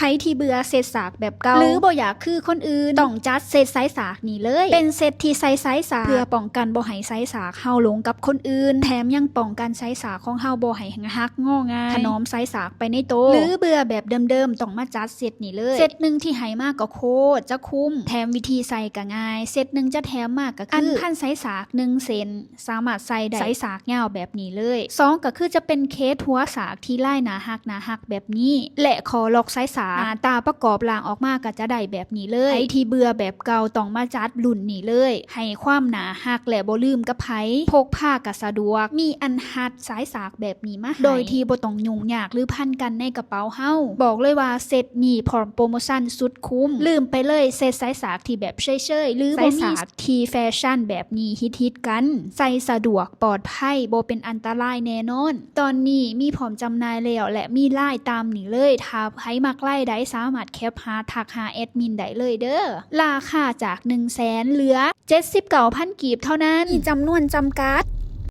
ໃຜທີ່ເບື່ອເຊັດສາກແບບເກົ່າ ຫຼືບໍ່ຢາກຄືຄົນອື່ນ ຕ້ອງຈັດເຊັດຊາຍສາກນີ້ເລີຍ. ເປັນເຊັດທີ່ໃສ່ຊາຍສາກ ເພື່ອປ້ອງກັນບໍ່ໃຫ້ຊາຍສາກເຮົາລົງກັບຄົນອື່ນ ແຖມຍັງປ້ອງກັນຊາຍສາກຂອງເຮົາບໍ່ໃຫ້ຫັກງໍງ່າຍ ຖະໜອມຊາຍສາກໄປໃນໂຕ ຫຼືເບື່ອແບບເດີມໆ ຕ້ອງມາຈັດເຊັດນີ້ເລີຍ. ເຊັດໜຶ່ງທີ່ໃຫ້ມາກໍໂຄດຈະຄຸ້ມ ແຖມວິທີໃສ່ກໍງ່າຍ. ເຊັດໜຶ່ງຈະແຖມມາກໍຄື ອັນພັນຊາຍສາກໜຶ່ງເສັ້ນ ສາມາດໃສ່ໄດ້ ຊາຍສາກຍາວແບບນີ້ເລີຍ. ສອງ ກໍຄືຈະເປັນເຄດຫົວສາກທີ່ລາຍໜ້າຮັກໜ້າຮັກແບບນີ້ ແລະ ຂໍ້ລັອກຊາຍສາກ. ໜ້າຕາປະກອບຮ່າງອອກມາກໍຈະໄດ້ແບບນີ້ເລີຍ. ໃຜທີ່ເບື່ອແບບເກົ່າຕ້ອງມາຈັດລຸ້ນນີ້ເລີຍ ໃຫ້ຄວາມໜ້າຮັກ ແລະ ບໍ່ລືມກັບໃຜ ພົກພາກໍສະດວກ ມີອັນຮັດຊາຍສາກແບບນີ້ມາໃຫ້ ໂດຍທີ່ບໍ່ຕ້ອງຫຍຸ້ງຍາກ ຫຼື ພັນກັນໃນກະເປົາເຮົາ. ບອກເລີຍວ່າເຊັດນີ້ພ້ອມໂປຣໂມຊັນສຸດຄຸ້ມ. ລືມໄປເລີຍເຊັດຊາຍສາກທີ່ແບບເຊີຍໆ ຫຼື ບໍ່ມີ ທີ່ແຟຊັ່ນແບບນີ້ຮິດໆກັນ ໃສ່ສະດວກ ປອດໄພ ບໍ່ເປັນອັນຕະລາຍແນ່ນອນ. ຕອນນີ້ມີພ້ອມຈຳໜ່າຍແລ້ວ ແລະ ມີລາຍຕາມນີ້ເລີຍ. ຖ້າໃຜມັກລາຍໃດ ສາມາດແຄັບຫາ ທັກຫາແອດມິນໄດ້ເລີຍເດີ້. ລາຄາຈາກໜຶ່ງແສນ ເຫຼືອເຈັດສິບເກົ້າພັນກີບເທົ່ານັ້ນ. ມີຈຳນວນຈຳກັດ.